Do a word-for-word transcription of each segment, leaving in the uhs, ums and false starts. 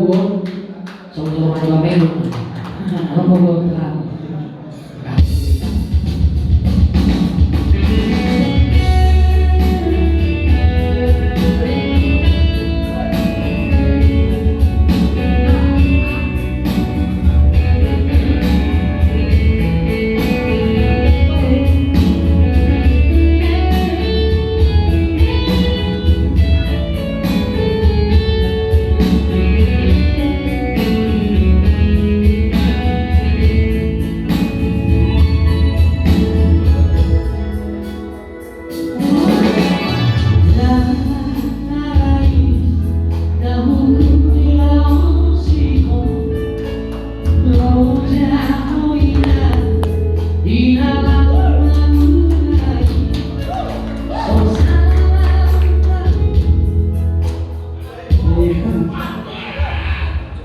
Songon-songon maju ameng. Rokok gua.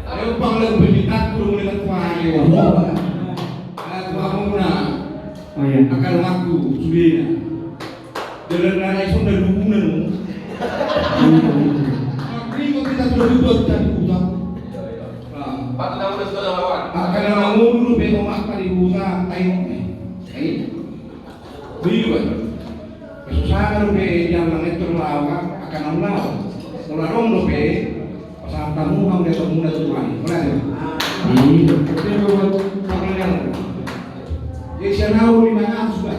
Ayo, bang, lagu bintang, kurung lewat wahyu. Ayo, bang, muna. Oh, iya. Akan waktu, sudah. Dalan na ison na lubunan. Makringot kita sudah lupa tadi utang. Angka na mangolu pe omak tadi utang, tai omak. Ai. Beli kan. Kesusahan dope dia mangetur lawan, angka na lawan. Mula dong dope. Pasahat hamu, hamu dia pemula tu Tuhan. Boleh tu? Iya. Oke, buat Pak Legar. Jadi saya tahu lima ratus, Pak.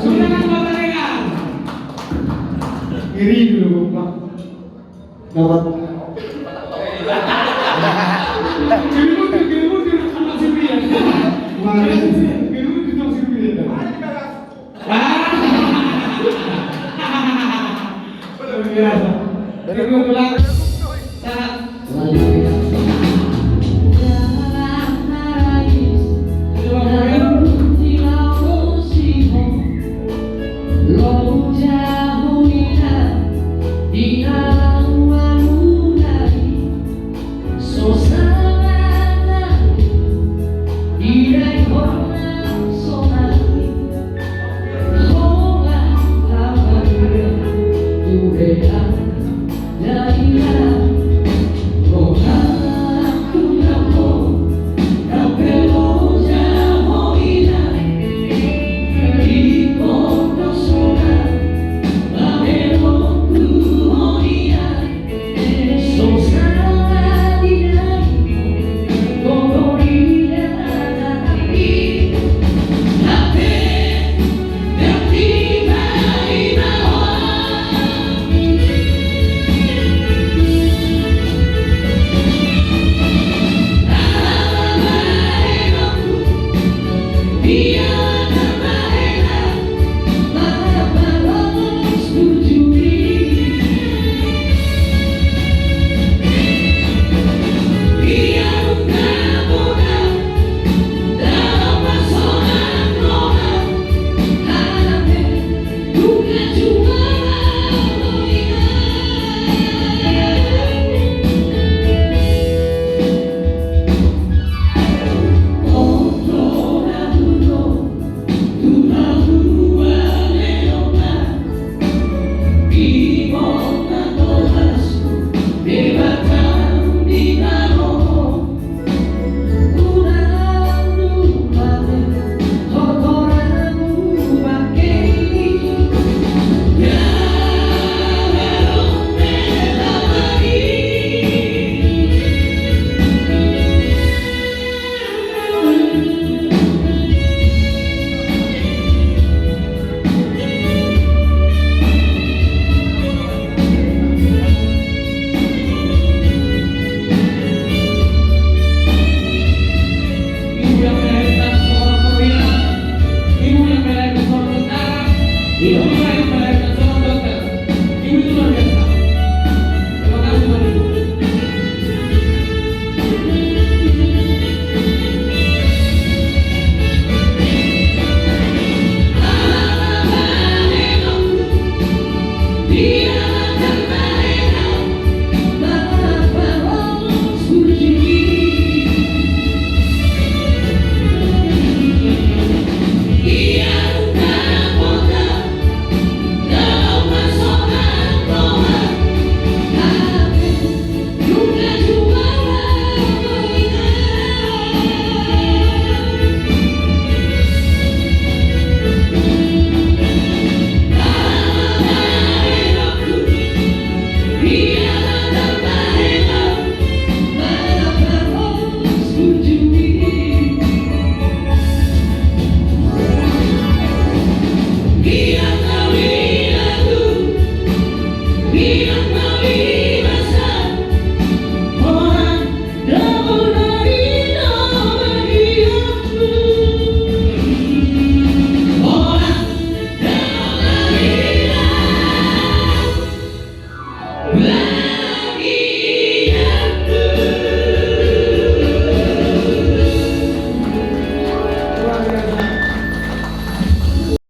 Sudah kan, Pak Legar? Iri dulu, Pak. Dapat. Giliran, giliran, giliran, sama si Brian. Mana?